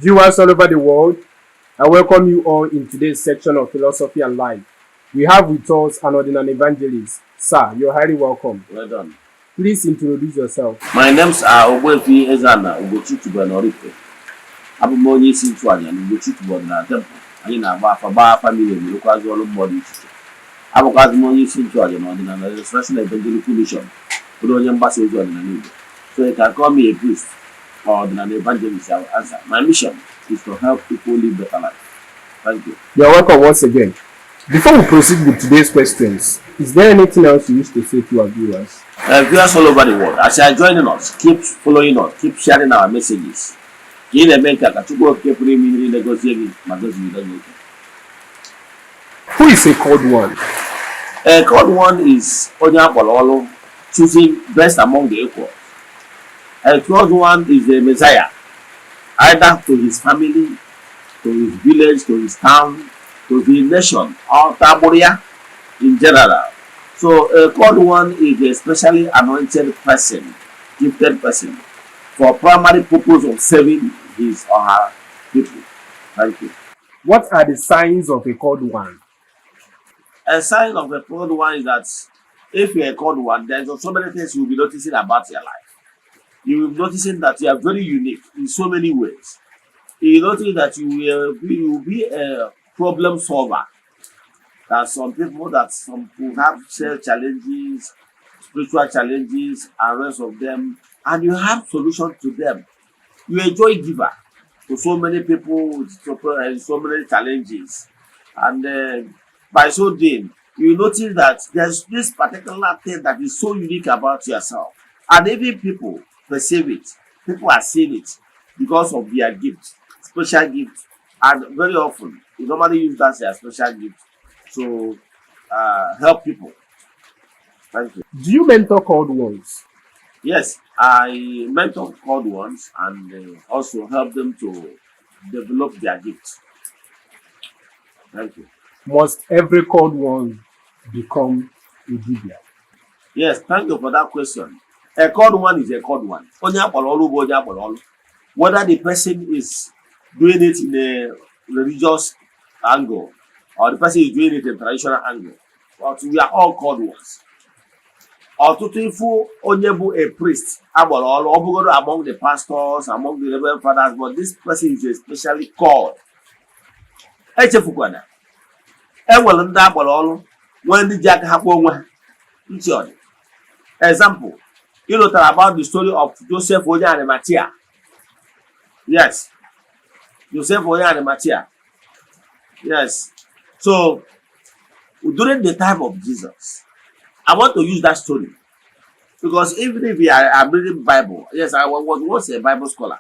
Viewers all over the world, I welcome you all in today's section of Philosophy and Life. We have with us an Odinani evangelist. Sir, you're highly welcome. Well done. Please introduce yourself. My names are Ogbuefi Eze-Ana Ugochi Tubelu Oraifite. Abụ m onye isi nchụaja na Ugochi Tubelu na temple. Anyị na-agba afa, gbaa afa miri emi, rụkwazị ọrụ mmụọ dị iche iche. Abụkwazị m onye isi nchụaja na Ọdịnala Restoration Evangelical Mission, bụrụ onye mgbasa ozi ọdịnala Igbo. So you can call me a priest or ọdịnala evangelist, I will answer. My mission is to help people live better life. Thank you. You're welcome once again. Before we proceed with today's questions, is there anything else you wish to say to our viewers? Viewers all over the world, as you are joining us, keep following us, keep sharing our messages. Ka ị na-eme nke a, ka Chukwu Okike pụrụ ime ihe niile gozie gị ma gozibido gị oke. Who is a called one? A called one is onye akpọrọ ọrụ, choosing best among the equals. A called one is a messiah, either to his family, to his village, to his town, to the nation, or agbụrụ ya in general. So a called one is a specially anointed person, gifted person, for primary purpose of serving his or her people. Thank you. What are the signs of a called one? A sign of a called one is that if you're a called one, there's so many things you'll be noticing about your life. You will be noticing that you are very unique in so many ways. You notice that you will be a problem solver. That some people that some who have self challenges, spiritual challenges, and rest of them, and you have solution to them. You a joy giver to so many people with so many challenges, and by so doing, you notice that there's this particular thing that is so unique about yourself, and even people perceive it. People are seeing it because of their gift, special gift, and very often you normally use that as a special gift to help people. Thank you. Do you mentor called ones? Yes, I mentor called ones and also help them to develop their gifts. Thank you. Must every called one become a dibia? Yes, thank you for that question. A called one is a called one. Onye akpọrọ ọrụ bụ onye akpọrọ ọrụ. Whether the person is doing it in a religious angle or the person is doing it in traditional angle, but we are all called ones. Ọtụtụ ifu onye bụ a priest agbara ọrụ, ọ bụgoro among the pastors, among the reverend fathers, but this person is especially called. Echefukwana, e nwere ndị agbara ọrụ, nwee ndị ji aka ha kpọọ onwe ha ntị ọdị. Example, ị lụtara about the story of Joseph onye Arimathea. Yes, Joseph onye Arimathea. Yes. So during the time of Jesus, I want to use that story because even if you are I'm reading Bible, yes, I was once a Bible scholar.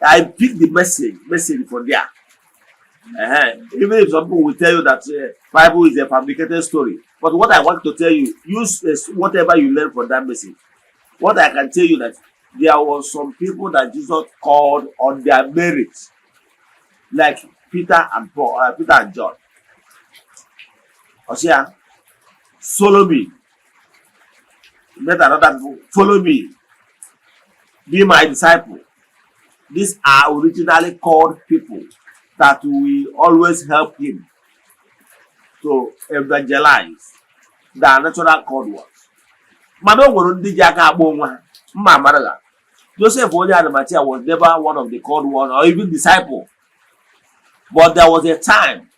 I picked the message from there. Even if some people will tell you that Bible is a fabricated story, but what I want to tell you, use whatever you learn from that message. What I can tell you, that there was some people that Jesus called on their merit, like Peter and Paul, Peter and John. Ọ sị ya, "Follow me." Met another people, "Follow me. Be my disciple." These are originally called people that will always help him to evangelize. The natural called ones. Mana o nwere ndị ji aka akpọ onwe ha mma amara. Joseph onye Arimathea was never one of the called one or even disciple. But there was a time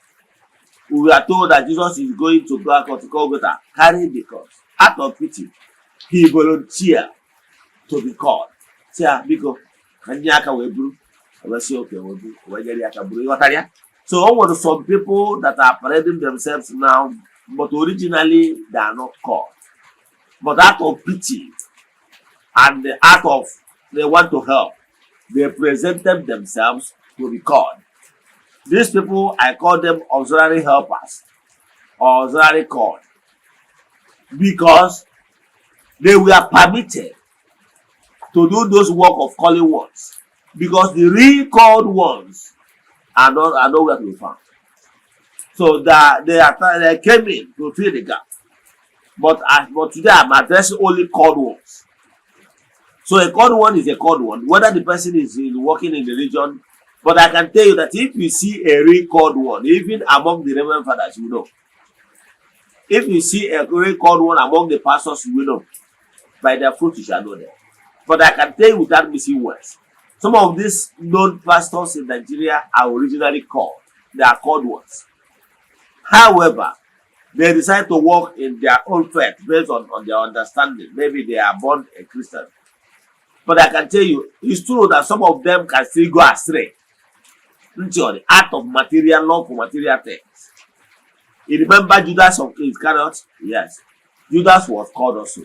we were told that Jesus is going to go to Golgotha, carry the cross. Out of pity, he volunteered to be called. Sị ya, "Biko, ka nye aka wee buru." Wee sị, "Okay," wee buru, wee nyere ya aka buru. Ịghọtara ya? So o nwere some people that are parading themselves now, but originally they are not called. But out of pity and out of they want to help, they presented themselves to be called. These people, I call them auxiliary helpers or auxiliary called, because they were permitted to do those work of calling ones, because the real called ones are nowhere to be found. So that they came in to fill the gap. But today I'm addressing only called ones. So a called one is a called one, whether the person is working in the religion But I can tell you that if you see a real called one, even among the reverend fathers, you know. If you see a real called one among the pastors, you will know. By their fruit you shall know them. But I can tell you without missing words, some of these known pastors in Nigeria are originally called. They are called ones. However, they decide to walk in their own faith based on their understanding. Maybe they are born a Christian. But I can tell you, it's true that some of them can still go astray into the art of material love for material things. You remember Judas of Iscariot? Yes. Judas was called also.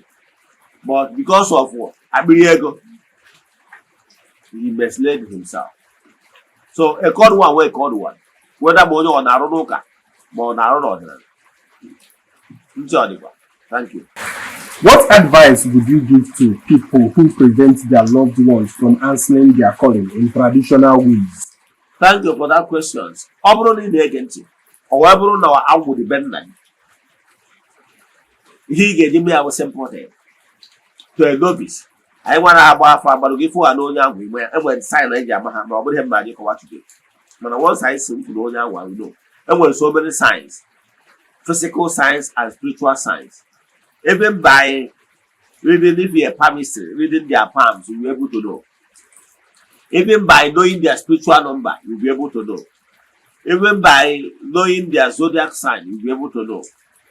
But because of what? Akpịrị ego, he misled himself. So a called one wey called one. Whether ma onye ọ na-arụ n'ụka ma ọ na-arụ n'ọdịnala. Ntị ọ dịkwa. Thank you. What advice would you give to people who prevent their loved ones from answering their calling in traditional ways? Thank you for that questions. Ọ bụrụ na ị na-ege ntị, ọ wee bụrụ na agwụ dị be nna gị, ihe ị ga-eji mee ya bụ simple thing. To a novice, anyị nwere agba afọ agbara gị fụ ha na onye agwụ ime ya, enwere sign eji ama ha, ma ọ bụrụ ihe mma anyị kọwa today. Mana once anyị si m kwuru onye agwụ, I will know. Enwere so many signs, physical signs and spiritual signs. Even by reading, if you're a palmistry, reading their palms, you'll be able to know. Even by knowing their spiritual number, you'll be able to know. Even by knowing their zodiac sign, you'll be able to know.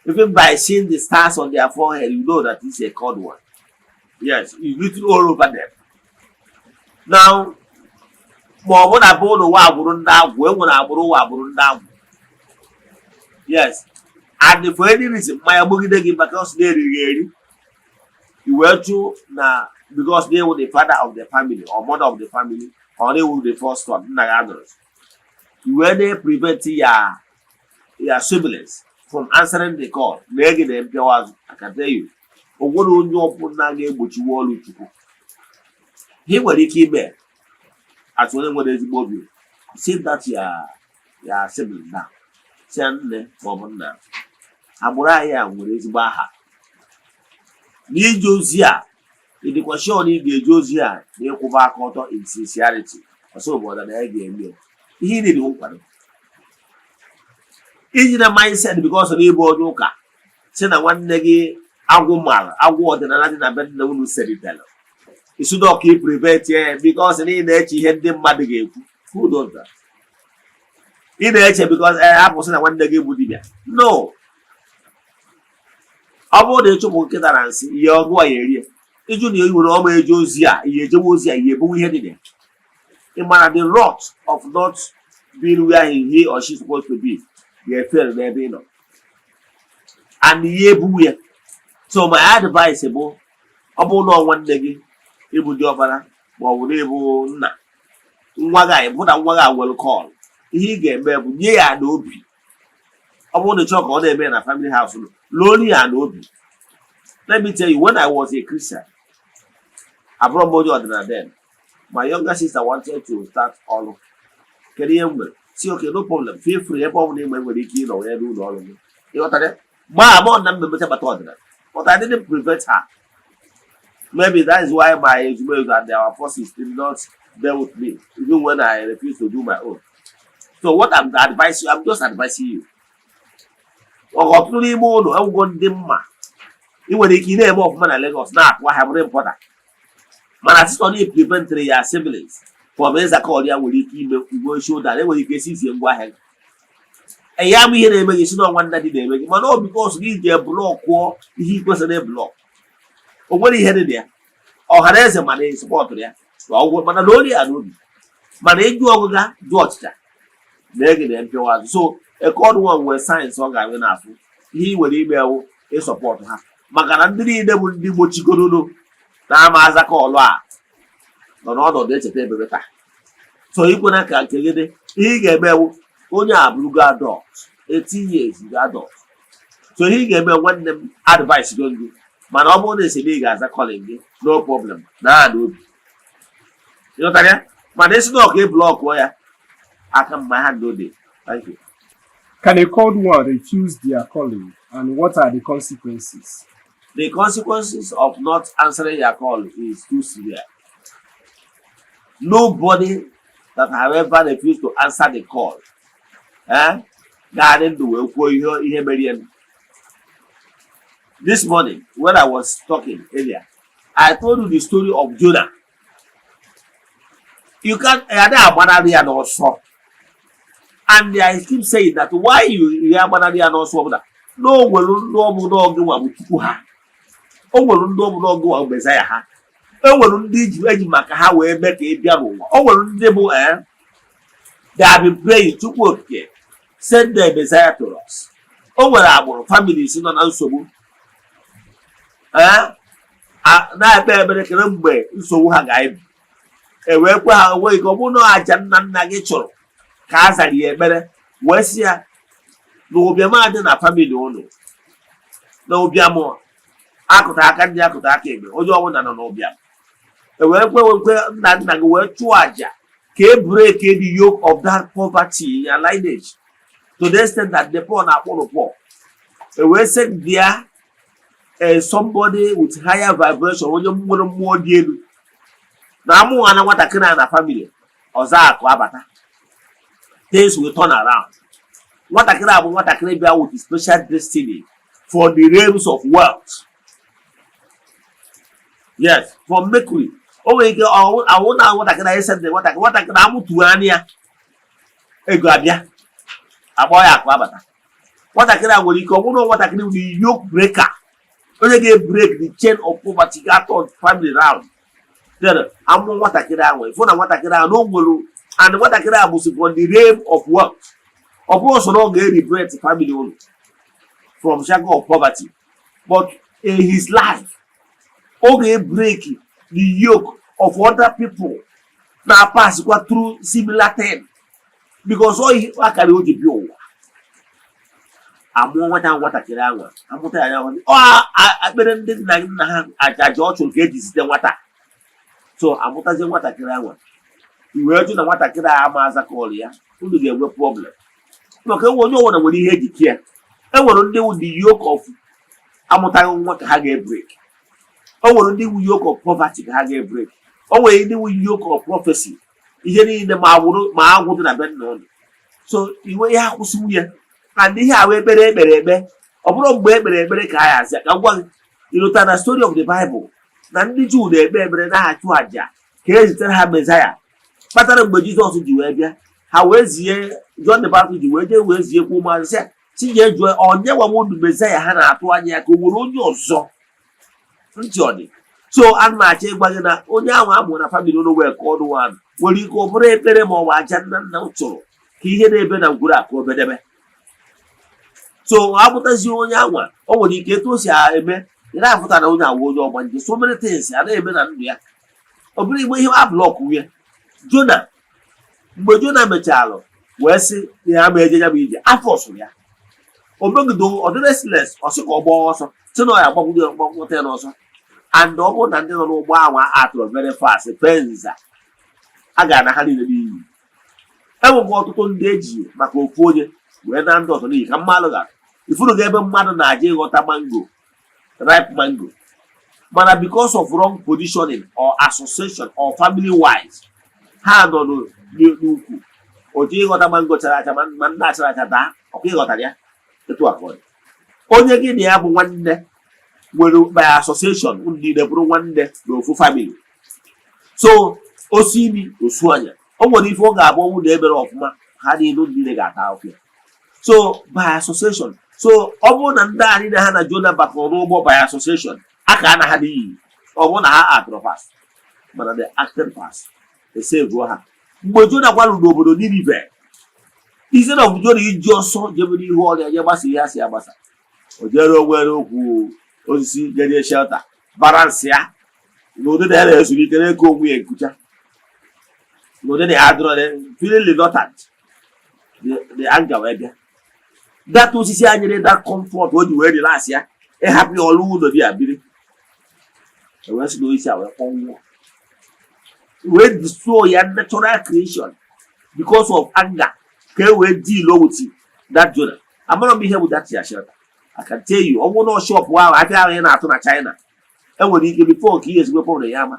Even by seeing the stars on their forehead, you know that it's a called one. Yes, it's written all over them. Now, ma ọ bụ na bụ ụlọ ụwa agbụrụ ndị agwụ, e nwere agbụrụ ụwa agbụrụ ndị agwụ. Yes, and for any reason, mmanya gbugide gị maka ọsọ na-erighị eri, i wee jụ na because they were the father of the family or mother of the family or they were the first one, nna gị anọrọ, i wee na-prevent ya siblings from answering the call na ege na mpịawa azụ. I can tell you, o nwere onye ọbụla ga-egbochiwe ọrụ Chukwu. Ihe ị nwere ike ime atụ onye nwere ezigbo obi, sit that ya sibling down, si ya, "Nne maọbụ nna, agbụrụ anyị a nwere ezigbo aha n'ije ozi a. Ị dịkwa sure na ị ga-eje ozi a na ịkwụba aka ọtọ, in sincerity?" Ọsọ obodo na ya ga-eme ya. Ihe ị na-eri nkwado iji na mindset because na ịbụ onye ụka si na nwanne gị agwụ mara agwụ ọdịnala dị na be nna unu seritere isi dọka ị prevent ya because na ị na-eche ihe ndị mmadụ ga-ekwu. Who does that? Ị na-eche because ee hapụ sị na nwanne gị bụ dibịa. No, ọ bụrụ na ịchụpụ nkịta na nsị, ihe ọgụ a ya erie ịjụ na ị nwere ọma eje ozi a, ihe ejewe ozi a, ihe ebuwe ihe dị na ya. Ị mara the rot of not being where he or she supposed to be ga-efere n'ebe ị nọ and ihe ebuwe ya. So my advice bụ, ọ bụrụ na ọ nwanne gị ịbụ diọkpara ma ọ bụ na ịbụ nna nwa gị, bụ na nwa gị a nwere call, ihe ị ga-eme bụ nye ya n'obi. Ọ bụrụ na ị chọrọ ka ọ na-eme ya na family house, lụọ ya n'obi. Let me tell you, when I was a Christian, abụrụ m onye ọdịnala, then my younger sister wanted to start ọrụ. Kedu ihe m mere? Si, "Okay, no problem, feel free. Ebe ọ bụla ị nwere ike ịnọ wee n'ụlọ ọrụ gị." Ịghọtara ya? Mgbe abụọ na mmemecha bata ọdịnala, but I didn't prevent her. Maybe that is why my ezumezu and our forces did not bear with me even when I refused to do my own. So what I'm advising you, I'm just advising you, ọtụtụ n'ime ụlọ enwego ndị mma ị nwere ike ị na-eme ọfụma na Lagos na-atụ ahịa bụrụ importer, mana site na preventịrị ya siblings from ịza call ya, nwere ike ime ugbo shoulder, enwere ike esizie ngwa ahịa gị. Ya bụ ihe na-eme gị si na ọnwa nna dị na-eme gị, mana ọ because gị ji blockụọ ihe ị kwesịrị ịblock. O nwere ihe dị na ya, ọha na eze, mana supportụrụ ya ọgwụ, mana na ori ya n'obi, mana ịjụ ọgụga jụ ọchịcha na ege na mpịawa azụ. So a called one nwere signs ọ ga-enwe n'afụ. Ihe ị nwere ime ewu ịsupport ha, maka na ndị niile bụ ndị gbochigororo na-ama aza call a nọ n'ọnọdụ echeta ebebe taa. So ikwena ka nke gị dị. Ihe ị ga-eme ewu, onye a bụrụgo adult, 18 years is adult. So ihe ị ga-eme, nwanne m, advice go gị, mana ọ bụrụ na esi na ị ga-aza calling gị, no problem, na n'obi, ịghọtara ya? Mana esi na ọka ị blockụọ ya aka mma ha no dey. Thank you. Can a called one refuse their calling, and what are the consequences? The consequences of not answering your call is too severe. Nobody that have ever refused to answer the call, eh, ga-adị ndụ wee kwuo ihe mere ya. This morning when I was talking earlier, I told you the story of Jonah. You can adị agbanarị ya n'ọsọ, and I keep saying that why you agbanarị ya n'ọsọ ọbụla na o nwere ndị ọbụ n'ọgụ nwa bụ Chukwu ha, o nwere ndị ọbụ n'ọgụ nwa bụ Messiah ha, o nwere ndị eji maka ha wee mee ka ị bịa n'ụwa, o nwere ndị bụ they have been praying, "Chukwu Okike, send the Messiah to us." O nwere agbụrụ, families nọ na nsogbu, na-ekpe ekpere kere mgbe nsogbu ha ga-ebi. E wee kwe ha onwe ike. Ọ bụrụ na aja nna nna gị chụrụ ka a zara ya ekpere wee sị ya na ụbịam adị na family ụnụ, na ụbịam akụta aka ndị akụta aka ekpe, onye ọbụla nọ n'ụbịam, e wee kwe nna nna gị wee chụọ aja ka e break the yoke of that poverty in your lineage to the extent that the poor na-akpụrụ poor, e wee send there somebody with higher vibration, onye nwere mmụọ dị elu na amụ ha na nwatakịrị a na family ọzọ, akụ abata, things will turn around. Nwatakịrị a bụ nwatakịrị bịa with special destiny for the realms of wealth, yes, from Mercury. O nwere ike ahụ na nwatakịrị anyị send nwatakịrị amụtuo anya ya, ego abịa, akpọ ya akụ abata. Nwatakịrị a nwere ike ọ bụrụ na nwatakịrị bụ the yoke breaker, onye ga-ebreak the chain of poverty, ga-turn family round. Then amụ nwatakịrị ahụ, ịfụ na nwatakịrị ahụ na o nwere, and nwatakịrị ahụ bụzi from the realm of wealth. Ọ bụrụ sọ na ọ ga-eliberate family ụlọ from shackle of poverty, but in his life ọ ga-ebreak the yoke of other people na-pass-kwa through similar thing, because ọ ihe akara o ji bịa ụwa. Amụọ nwata nwatakịrị ahụ, amụta ya, ya ọ akpere ndị nna nna ha aja ọ chụrụ ka eji zite nwata. So amụtazie nwatakịrị ahụ, i wee jụ na nwatakịrị a ama aza call ya, unu ga-enwe problem, maka enwe onye ọbụla nwere ihe eji kia. E nwere ndị wụ the yoke of amụtaghị nwa ka ha ga-ebreak, o nwere ndị wụ yoke of poverty ka ha ga-ebreak, o nwere ndị wụ yoke of prophecy, ihe niile ma agbụrụ ma agwụ dị na be nna ụnụ. So iwe ihe akwụsịwu ya, and ihe ahụ ekpere ekpere ekpe, ọ bụrụ mgbe ekpere ekpere ka a ya azị. Ka m gwa gị, ịlụta na story of the Bible na ndị Juu na-ekpe ekpere, na-achụ àjà ka e zitere ha Messiah, kpatara mgbe Jizọs ji wee bịa, ha wee zie John the Baptist ji wee jee wee ziekwa ụmụazị sị si jee jụọ onye gwa m unu Messiah ha na-atụ anya ya, ka o nwere onye ọzọ. Ntị ọ dị. So ana m achọ ịgwa gị na onye ahụ a mụrụ na family ụlọ wee ka ọnụ nwa nwere ike ọ bụrụ ekpere ma ọ bụ aja nna nna m chụrụ ka ihe na-ebe na ngwuru akụ obedebe. So apụtazi onye anwa, o nwere ike etu o si eme, ị na-afụta na onye awụ onye ọgbanje. So many things a na-eme na ndụ ya, ọ bụrụ igbe ihe a block ya. Jona, mgbe Jona mechalụ wee sị na ya ma eje ya bụ ije, afọ sụrụ ya, o megide, ọ dị restless, ọ sị ka ọ gbaa ọsọ, sị na ọ ya agbagbudo ya, gbagbuta ya n'ọsọ. And ọ bụrụ na ndị nọ n'ụgbọ ahụ atụrụ very fast penza, a ga na ha niile n'iyi. Enwekwa ọtụtụ ndị eji maka ofu onye wee na ndị ọzọ n'iyi. Ka mmadụ gara ifuru ga ebe mmadụ na-aja ịghọta mango, ripe mango, mana because of wrong positioning or association or family wise, ha nọ n'ukwu otu ịghọta mango chara acha, ma nna achara acha daa ọkwa. Ịghọtara ya etu a ka ọ dị. Onye gị na ya bụ nwanne nwere by association, unu niile bụrụ nwanne n'ofu family, so osi imi osu anya, o nwere ife ọ ga-abụ ọnwụ na emere ọfụma, ha niile, unu niile ga-ata ahụhụ ya. So by association, so ọ bụrụ na ndị a niile ha na Jona bakọrọ n'ụgbọ by association, a ka na ha n'iyi, ọ bụrụ na ha atụrụ fast, mana they acted fast, esevuo ha. Mgbe Jona gwaruru n'obodo Ninive, instead of Jona iji ọsọ jebe n'ihu ọrịa je gbasa ihe a si agbasa, o jere onwere okwu osisi jerie shelter balance ya n'ụdị na ya na-ezuru ike na-eke onwe ya nkucha, n'ụdị na ya adịrọ feeling reluctant, the anger wee bịa. That osisi a nyere that comfort o ji wee relax ya, ịhapụ ya ọrụ ụlọ dị ya biri, wee sị na osisi a wee kpọnwụọ, wee destroy ya natural creation because of anger, ka e wee deal with that Jonah. Amara m ihe bụ that ya shelter. I can tell you, ọ bụrụ na shop ahụ, afịa ahụ ị na-atụ na China, enwere ike before ka ihe ezigbo pọbụrụ ya ama,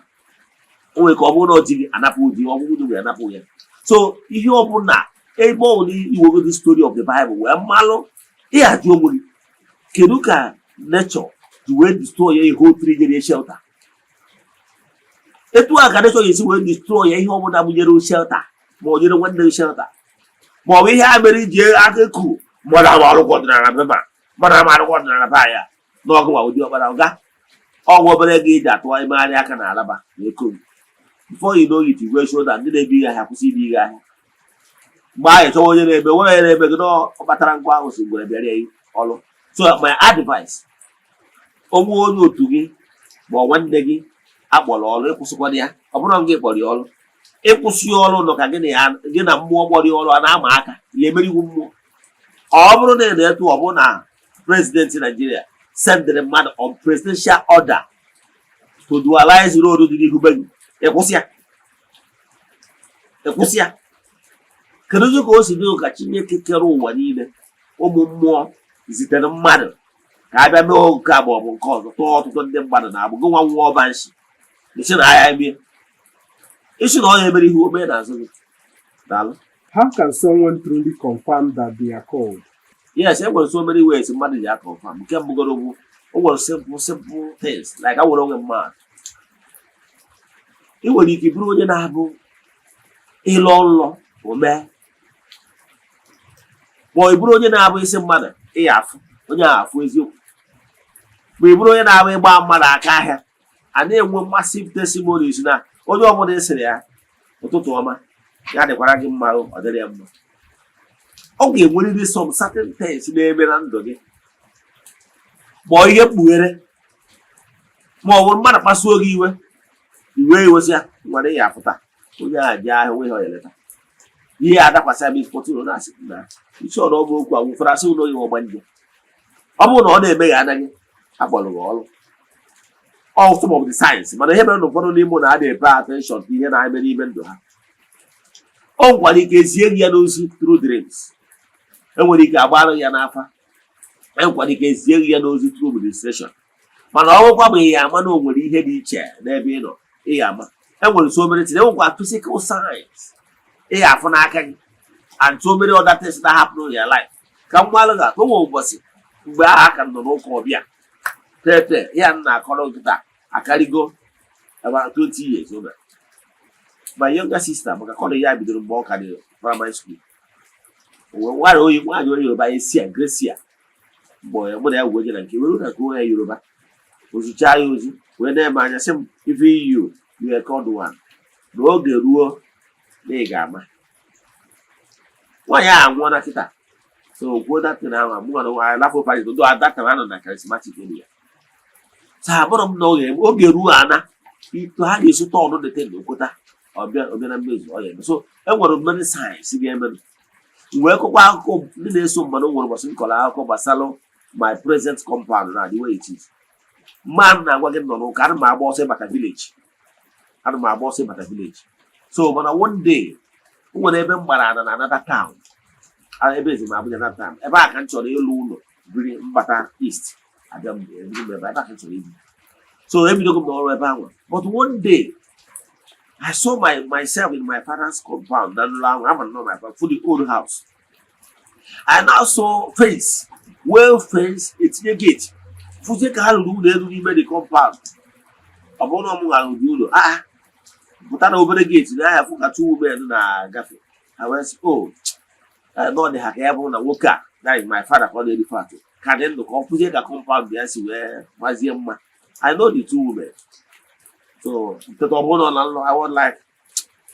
o nwere ka ọ bụrụ na ọ ji gị anapụ di, ọ bụrụ na anapụ ya. So So ihe ọbụla, ebe ọbụla iwego the story of the Bible wee mmalụ, ịghajụ onwe gị, kedu ka nature ji wee destroy ya whole tree nyere shelter? Etu a ka nature ga-esi wee destroy ya ihe ọbụla bụ nyere shelter, ma ọ nyere nwanne gị shelter, ma ọ bụ ihe a mere iji aka eku mmadụ ama arụkwa ọdịnala be ma mmadụ ama arụkwa ọdịnala be ya n'ọgụ ma ụdị ọkpara ọga ọgwụ obere ego iji atụ imegharị aka na alaba na eko. Before you know it, igwe shoulder ndị na-ebi ihe ahịa kwụsị ibi ihe ahịa. Mgbe ahụ chọwa onye na-eme, nwere onye na-eme gị na ọ kpatara ngwa ahụ si ngwere bịara ya ọrụ. So my advice, onwe onye otu gị ma ọ nwanne gị akpọrọ ọrụ, ịkwụsịkwana ya. Ọ bụrụ gị kpọrọ ya ọrụ, ịkwụsị ọrụ nọ ka gị na ya, gị na mmụọ kpọrọ ya ọrụ a na-ama aka ya emeriwu mmụọ. Ọ bụrụ na ị na-etu, ọ bụrụ na president Nigeria sendịrị mmadụ on presidential order to dualize road dị n'ihu be gị, ịkwụsị ya, ịkwụsị ya. Kedu ka o si dị ka Chineke kere ụwa niile, ụmụ mmụọ zitere mmadụ ka a bịa mee nke a ma ọ bụ nke ọzọ, tụọ ọtụtụ ndị mmadụ na agbụ, gị nwa nwa ọba nshi isi na agha emie isi na ọ ya emere ihe ome n'azụ gị? Daalụ. How can someone truly confirm that they are called? Yes, e nwere so many ways mmadụ ji a-confirm. Nke mbụgoro bụ, o nwere simple simple things, like a nwere onwe mmadụ, ị nwere ike bụrụ onye na-abụ ịlọ nlọ ome, ma ọ bụrụ onye na-abụ isi mmadụ ịya afụ onye ahụ afụ eziokwu, ma ị bụrụ onye na-abụ ịgba mmadụ aka ahịa, a na-enwe massive testimonies na onye ọbụla ị sịrị ya ụtụtụ ọma, ya dịkwara gị mma, ọ dịrị ya mma. Ọ ga-enwerịrị some certain things na-eme na ndụ gị, ma ọ ihe mkpughere, ma ọ bụ mmadụ kpasuo gị iwe, iwe iwesị ya nwere ya apụta, onye ahụ ji ahịa onwe ya, ọ eleta ihe adakwasị ya misfortune na-asị na isi ọrụ. Ọ bụ okwu a wụfere asị ụlọ gị ọgbanje. Ọ bụrụ na ọ na-emeghe anya gị, akpọrọ gị ọrụ. All some of the signs, mana ihe mere na ụfọdụ n'ime na a na-epay attention to ihe na-eme n'ime ndụ ha, o nwekwara ike zie gị ya n'ozi through dreams, enwere ike agbara ya n'afa, enwekwara ike zie gị ya n'ozi through administration. Mana ọ bụkwa ma ị ya ama na o nwere ihe dị iche n'ebe ị nọ, ị ya ama. Enwere so many things, enwekwa physical signs ị ya afụ n'aka gị and so many other things that happen in your life. Ka m gbalụ gị atụ, onwe ụbọchị mgbe ahụ aka m nọ n'ụka ọbịa tete ya m na-akọrọ nkịta akarịgo about 20 years old. My younger sister, maka kọrọ ya bidoro mgbe ọ ka dị primary school, nwaanyị oyi, nwaanyị onye Yoruba, Esia Gracia, mgbe mụ na ya wee je na nke were na nke onye Yoruba, ozuchaa ya ozi wee na-eme anya, sị m, "Even you, you are called one, na oge ruo na ị ga-ama." Nwaanyị ahụ anwụọ na kịta. So kwuo datin ahụ, mụ na nwaanyị lafọ Paris do that time anọ na charismatic area. So abụrụ m na oge ruo ana ito ha ga-esi tọọnụ the thing okweta ọbịa ọbịa na mmezu ọ ya eme. So e nwere many signs ga-eme. Wee kọkwa akụkọ ndị na-eso mmanụ. Nwere ụbọchị m kọrọ akụkọ gbasara my present compound na the way it is. Mma na-agwa gị nọ n'ụka, ana m agba ọsọ ịbata village, ana m agba ọsọ ịbata village. So mana one day, o nwere ebe m gbara ana na another town, ebe ezi m Abuja na town ebe a ka m chọrọ ịlụ ụlọ biri mbata east abịa m ebiri m ebe a ka m chọrọ ibi. So ebidogo m n'ọrụ ebe ahụ, but one day I saw myself in my father's compound na nlọ ahụ. Ama nọ my father for the old house. I now saw fence, well fence, etinye gate, fụzie ka ha rụrụ ụlọ elu n'ime the compound. Ọ bụrụ na ọ mụ ghara ụdị ụlọ ah pụta na obere gate na ahịa, fụ ka two women na-agafe. Ha wee sị, "Oh, na ọ dị ha ka ya bụrụ na nwoke a, that is my father, ka ọ na-erife atụ ka dị ndụ, ka ọ fụzie ka compound ya si wee mazie mma." I know the two women. So nteta, ọ bụrụ na ọ na nlọ, I was like,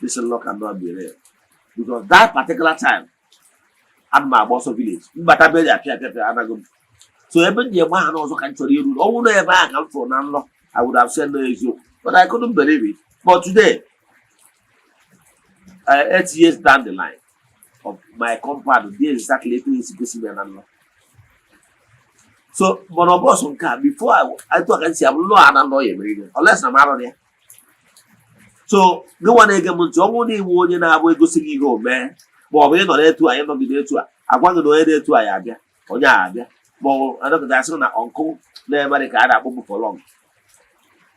"This nlọ cannot be real," because that particular time ana m agba ọsọ village mbata be ya pịa pịa pịa anago m. So ebe m ji egbe ha n'ọzọ ka m chọrọ iru, ọ bụrụ na ebe ahụ ka m fụrụ na nlọ, I would have said no eziokwu, but I couldn't believe it. But today, 8 years down the line of my compound dị exactly etu esi gosi m ya na nlọ. So mana ọ bọsụ nke a before etu a ka m si abụ nlọ a na nlọ ya emere ihe unless na m arụrụ ya. So gị nwa na-ege m ntị, ọ bụrụ na iwu onye na-abụ egosi gị ihe o mee, ma ọ bụ ịnọ n'etu a, ịnọgide etu a, agwa gị na onye na-etu a ya abịa, onye a abịa, ma ọ bụ anọgide asị na uncle na Amerịka a na-akpọ m for long,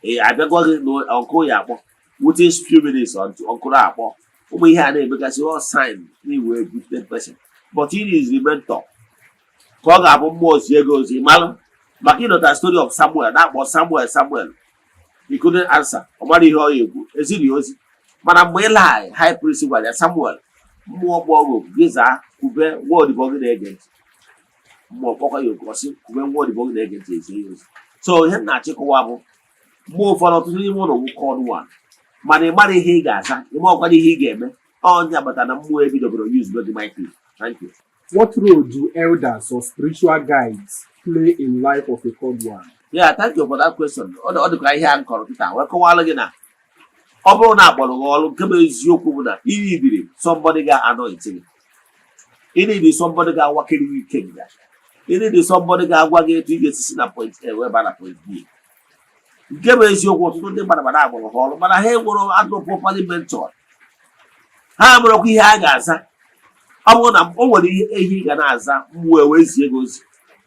ee, abịagwa gị na uncle ya akpọ within few minutes, uncle akpọ. Ụmụ ihe a na-emegasị, all sign na iwe gifted person, but it is the mentor ka ọ ga-abụ mmụọ zie gị ozi malụ. Maka ịnọta story of Samuel na-akpọ Samuel, Samuel, he couldn't answer. Ọ mara ihe ọ ya ekwu eziri ya ozi. Mana mgbe Eli high priest gwara ya, "Samuel, mmụọ kpọọ gị oku, gị zaa, kwube, nwa odibo gị na-ege ntị." Mmụọ kpọkwa ya oku, ọsị, "Kwube, nwa odibo gị na-ege ntị." Ezie ya ozi. So ihe m na-achịkọwa bụ, mgbe ụfọdụ, ọtụtụ n'ime ụlọ nwoke ọnụ a, mana ị mara ihe ị ga-aza, ị maọkwara ihe ị ga-eme, onye agbata na mmụọ ebidobere use gị mightily. Thank you. What role do elders or spiritual guides play in life of a called one? Yeah, thank you for that question. Ọ dịka ihe a m kọrọ kịta wee kọwalụ gị na ọ bụrụ na akpọrọ gị ọrụ, nke bụ eziokwu bụ na ị somebody ga-anoint gị, ị need somebody ga-awakiri gị ike nga, ị need somebody ga-agwa gị etu ị ga-esi si na point A wee baa na point B. Nke bụ eziokwu, ọtụtụ ndị mmadụ mana agbọrọ ha ọrụ, mana ha enwere adụ properly mentor, ha amarakwa ihe a ga-aza. Ọ bụrụ na o nwere ihe ị ga na-aza, mmụọ wee zie gị ozi.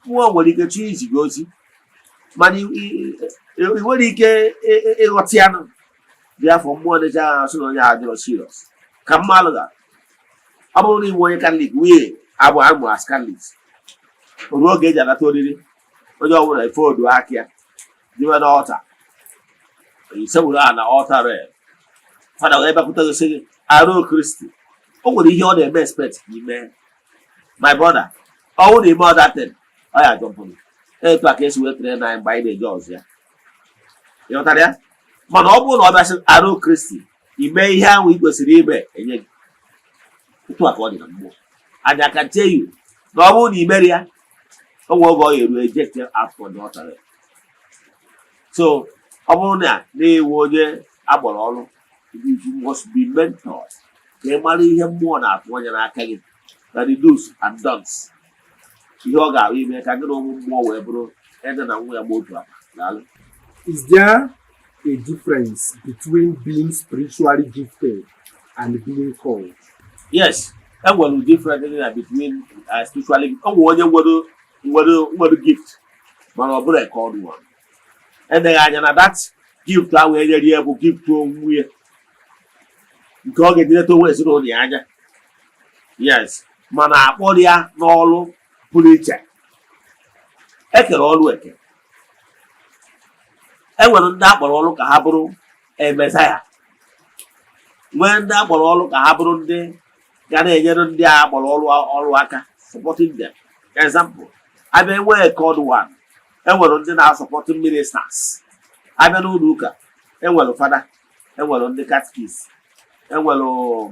Mmụọ nwere ike chọọ izi gị ozi, mana ị nwere ike ịghọta ya nụ dị afọ mmụọ na-eji agha asụ na onye adịrọ serious ka mmalụ ga. Ọ bụrụ na iwe onye Catholic wee abụ amụ as Catholics, ruo oge eji anata oriri, onye ọbụla efe odu aka ya diwe n'altar, isewuru a na altar rail, fada wee bịakwute gị sị gị, "Arụ Kristi." O nwere ihe ọ na-eme expect ka ime, my brother. Ọ bụrụ na ime other thing, ọ ya ajọmpụ gị. Etu a ka esi wee tere na anyị mgbe anyị na-eje ọzọ ya. Ịghọtara ya? Mana ọ bụrụ na ọ bịasị, "Arụ Kristi," ime ihe ahụ ị kwesịrị ime, enye gị. Otu a ka ọ dị na mmụọ. And I can tell you na ọ bụrụ na i mere ya, o nwere oge ọ ga-eru, eject out for the altar. So ọ bụrụ na na-ewe onye agbara ọrụ, you must be mentored ka ị mara ihe mmụọ na-atụ anya n'aka gị, na the do's and don'ts, ihe ọ ga-ahụ ime ka gị na ụmụ mmụọ wee bụrụ ede na nwa ya gba otu akpa. Daalụ. Is there a difference between being spiritually gifted and being called? Yes, enwere difference dị na between spiritually. O nwere onye nwere gift, mana ọ bụrụ a called one. Eneghị anya na that gift ahụ enyere ya bụ gift onwe ya nke ọ ga-ejideta onwe ezinụlọ ya anya, yes, mana akpọrọ ya n'ọrụ pụrụ iche. Ekere ọrụ eke. Enwere ndị akpọrọ ọrụ ka ha bụrụ emesaya, nwee ndị akpọrọ ọrụ ka ha bụrụ ndị ga na-enyere ndị a akpọrọ ọrụ aka, supporting them. Example, abịa enwee called one, enwere ndị na-asupport ministers. Abịa n'ụlọ ụka, enwere fada, enwere ndị catechist, enwere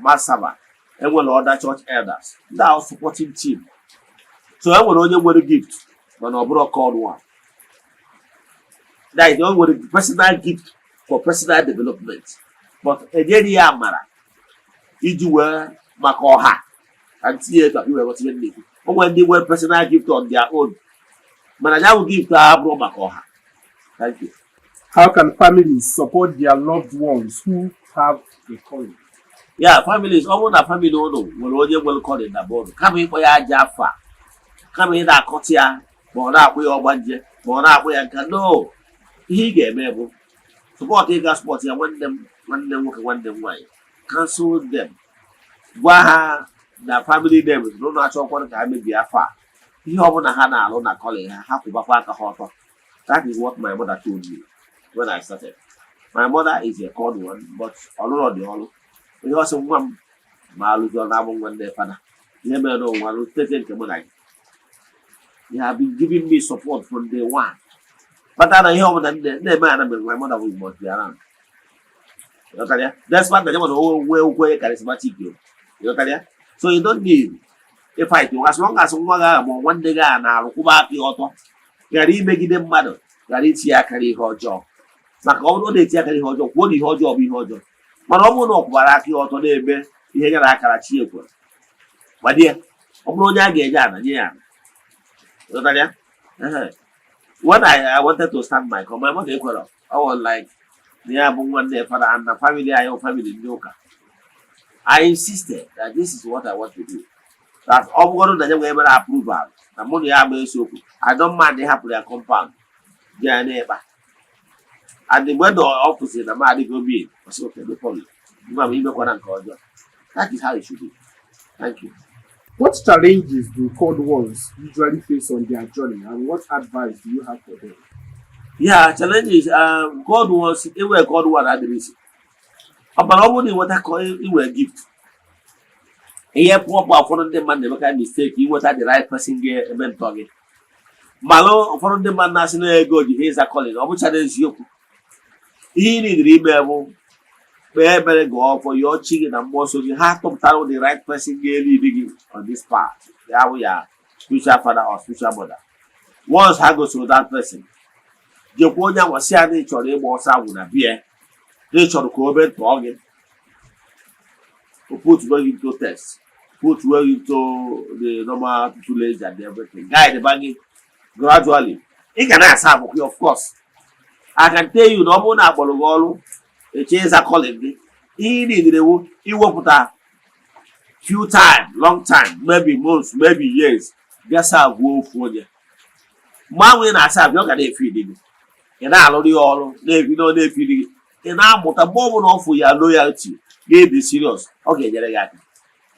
mass server, enwere other church elders, ndị ahụ supporting team. So enwere onye nwere gift, mana ọ bụrụ called one. That is, o nwere personal gift for personal development, but enyere ya amara iji wee maka ọha ka ntinye etu a iwee ghọta ihe m na-ekwu. O nwere ndị nwere personal gift on their own, mana ya bụ gift ahụ abụrụ maka ọha. Thank you. How can families support their loved ones who have a calling? Ya, families, ọ bụrụ na family ụnụ nwere onye nwere calling na bọọdụ, kama ịkpọ ya aja afa, kama ị na-akọta ya, ma ọ na-akpụ ya ọgbanje, ma ọ na-akpụ ya nka, no, ihe ị ga-eme bụ support. Ị ga support ya, nwanne m, nwanne m nwoke, nwanne m nwaanyị, counsel them, gwa ha na family name na ụlọ achọkwanụ ka ha mebie afọ a. Ihe ọbụla ha na-alụ na calling ha, ha kwụbakwa aka ha ọtọ. That is what my mother told me when I started. My mother is a called one, but ọlụrọ dị ọlụ. Ihe ọsị nwa m ma alụzi ọ na-abụ nwanne fada, ihe mere na onwe alụ tete nke mụ na gị. They have been giving me support from day one, kpatara na ihe ọbụla m na-eme ana mere, my mother will must be around. Ịghọtara ya? Despite na ya nwere onwe okwu onye charismatic o. Ịghọtara ya? So you don't need ịfight as long as nwa gị ahụ ma nwanne gị a na-arụ kwụba aka ya ọtọ, ghara imegide mmadụ, ghara itinye aka n'ihe ọjọọ. Maka ọ bụrụ na ọ na-etinye aka n'ihe ọjọọ, kwuo na ihe ọjọọ bụ ihe ọjọọ. Mana ọ bụrụ na ọ kwụbara aka ya ọtọ na-eme ihe ya na akara chi ekwere gbadi ya, ọ bụrụ onye a ga-enye ana, nye ya ana. Ịghọtara ya? Ehe. When I wanted to start my my mother ekwere. I was like, na ya bụ nwanne fada and na family anyị bụ family ndị ụka. I insisted that this is what I want to do. That ọ bụgoro na ya nwee mere approval na mụ na ya ama esiokwu, I don't mind ịhapụrụ ya compound dị ya n'ịkpa. And mgbe na ọ kwụsịrị na m adịghị obi, ọ sị, "Okay, no problem." Ngwa m imekwana nke ọjọọ. That is how it should be. Thank you. What challenges do called ones usually face on their journey, and what advice do you have for them? Yeah, challenges. God wants inwe God one adịrị isi. Ọ bara ọ bụrụ na ịnweta ka inwe gift. Ihe pụọpụ ụfọdụ ndị mmadụ na-emekarị mistake inweta the right person ga-eme ntọ gị. Malụ ụfọdụ ndị mmadụ na-asị na ego ji ha ịza calling, ọ bụchara eziokwu. Ihe ị nidiri ime bụ kpee ekpere, gụọ ọfọ, yọọ chi gị na mmụọ nsọ gị, ha tụpụtara the right person ga-lead gị on this path. Ya bụ ya spiritual father or spiritual mother. Once ha gosiri that person, jekwa onye anwa sị ya na ị chọrọ ịgba ọsọ agwụ na bie, na ị chọrọ ka o mee ntọọ gị, o put gị into test, put you into the normal tutelage and everything, guide ba gị gradually. Ị ga na-asa abụkwa. Of course, I can tell you na ọ bụrụ na akpọrọ gị ọrụ eche ịza calling gị, ihe ị niile wu iwepụta few time, long time, maybe months, maybe years, bịa serve ofu onye. Mgbe ahụ ị na-asa abịa, ọ ga na-efidi gị, ị na-alụrụ ya ọrụ, na-ebi na ọ na-efidi gị, ị na-amụta. Mgbe ọbụla ọ fụ ya loyalty ga-ebi serious, ọ ga-enyere gị aka.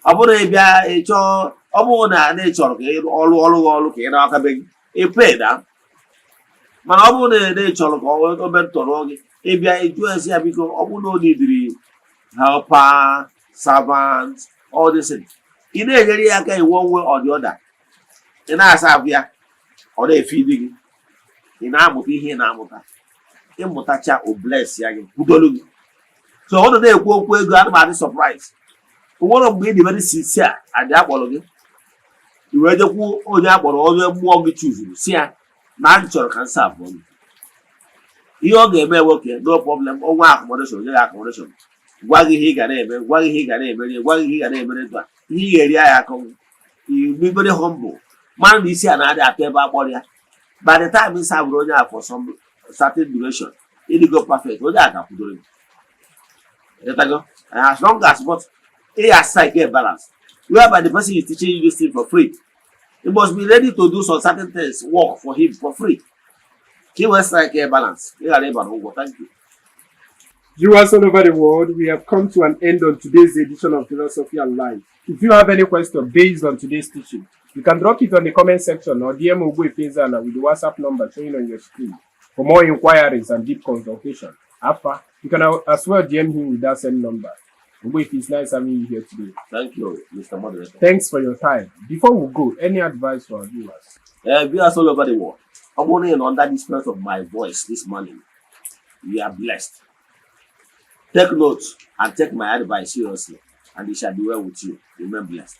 Ọ bụrụ ị bịa ịchọọ, ọ bụrụ na ị chọrọ ka ị ọrụ ọrụ gị ọrụ ka ị na-akabe gị, ị pay na. Mana ọ bụrụ na ị chọrọ ka o mentọrọ gị, ịbịa ịjụọ esi ya, biko, ọ bụrụ na o nidiri helper, servant, all this thing, ị na-enyere ya aka in one way or the other. Ị na-asa ahụ ya, ọ na-efidi gị, ị na-amụta ihe ị na-amụta. Ịmụtacha, o bless ya gị, kwudolu gị. So ọ nọ na-ekwu okwu ego, ana m adị surprise. O nwere mgbe ị dị very sincere adị akpọrọ gị, i wee jekwu onye akpọrọ, onye mmụọ gị chuzuru, si ya na m chọrọ ka m serve gị. Ihe ọ ga-eme, nwoke, no problem. Onwe accommodation, onye gị accommodation, gwa gị ihe ị ga na-eme, gwa gị ihe ị ga na-emere, gwa gị ihe ị ga na-emere ndụ a, ihe ị ga-eri ya akọ. You be very humble, mara na isi a na-adị atọ ebe akpọrọ ya. By the time ị serverụ onye a for some certain duration, ịdịgo perfect, onye a ga-akwudoro gị. Ịghọtago? As long as, but ị ya strike a balance whereby the person is teaching you this thing for free, you must be ready to do some certain things, work for him for free, ka ị wee strike a balance, ị ghara ịba n'ụgwọ. Thank you. Viewers all over the world, we have come to an end on today's edition of Philosophy and Life. If you have any question based on today's teaching, you can drop it on the comment section or DM Ogbuefi Eze-Ana with the WhatsApp number showing on your screen. For more inquiries and deep consultation, Alpha, you can as well DM him with that same number. Ogbuefi, it's nice having you here today. Thank you, Mr. Moderator. Thanks for your time. Before we go, any advice for our viewers? Viewers all over the world, ọ bụrụ na ị nọ under the spirit of my voice this morning, you are blessed. Take note and take my advice seriously, and it shall be well with you. Remain blessed.